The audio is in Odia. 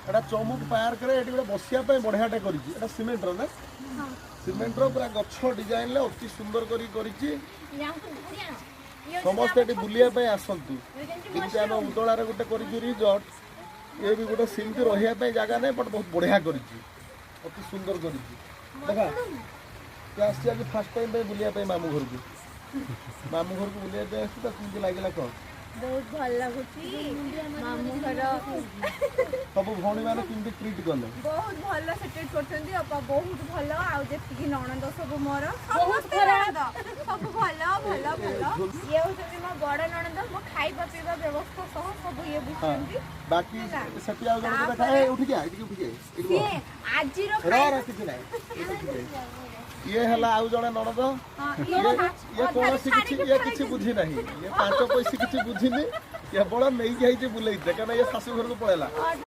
ଏଟା ଚୌମୁକ ପାର୍କରେ ଏଠି ଗୋଟେ ବସିବା ପାଇଁ ବଢିଆଟେ କରିଛି। ଏଟା ସିମେଣ୍ଟର ନା? ସିମେଣ୍ଟର ପୁରା ଗଛ ଡିଜାଇନରେ ଅତି ସୁନ୍ଦର କରି କରିଛି। ସମସ୍ତେ ଏଠି ବୁଲିବା ପାଇଁ ଆସନ୍ତୁ। ଯେମିତି ଆମେ ଉଦଳାରେ ଗୋଟେ କରିଛୁ ରିଜର୍ଟ, ଇଏ ବି ଗୋଟେ ସେମିତି। ରହିବା ପାଇଁ ଜାଗା ନାହିଁ, ବଟ୍ ବହୁତ ବଢିଆ କରିଛି, ଅତି ସୁନ୍ଦର କରିଛି। ଦେଖ, ତୁ ଆସିଛି ଆଜି ଫାର୍ଷ୍ଟ ଟାଇମ୍ ପାଇଁ ବୁଲିବା ପାଇଁ ମାମୁଁ ଘରକୁ। ମାମୁଁ ଘରକୁ ବୁଲିବା ପାଇଁ ଆସିଛୁ ତ, କେମିତି ଲାଗିଲା କଣ? ବହୁତ ଭଲ ଲାଗୁଛି ମାମୁଁ ଘର। ସବୁ ଭଉଣୀ ମାନେ କେମିତି ଟ୍ରିଟ୍ କଲେ? ବହୁତ ଭଲ ସେ ଟ୍ରିଟ୍ କରୁଛନ୍ତି। ଅପା ବହୁତ ଭଲ, ଆଉ ଯେତିକି ନଣନ୍ଦ ସବୁ ମୋର, ସମସ୍ତେ ନଣନ୍ଦ ସବୁ ଭଲ ଭଲ ଭଲ। ଇଏ ହଉଛନ୍ତି ମୋ ବଡ ନଣନ୍ଦ। ମୋ ଖାଇବା ପିଇବା ବ୍ୟବସ୍ଥା ସହ ସବୁ ଇଏ ବୁଝୁଛନ୍ତି। ବାକି ସେଠି ଆଉ ଜଣକୁ ଦେଖା। ଏ, ଉଠିକି ଆ, ଏଠିକି ଉଠିକି ଆ, ଏଇଠି ବସ। ସିଏ ଆଜିର ର ର, କିଛି ନାହିଁ, ଏଇଠି ଉଠିକି ଆ। ଇଏ ହେଲା ଆଉ ଜଣେ ନଣନ୍ଦ। ଇଏ ଇଏ କୌଣସି କିଛି, ଇଏ କିଛି ବୁଝି ନାହିଁ। ଇଏ 5 ପଇସା କିଛି ବୁଝିନି, କେବଳ ନେଇକି ହେଇଛି ବୁଲେଇତେ, କାହିଁକିନା ଇଏ ଶାଶୁ ଘରକୁ ପଳେଇଲା।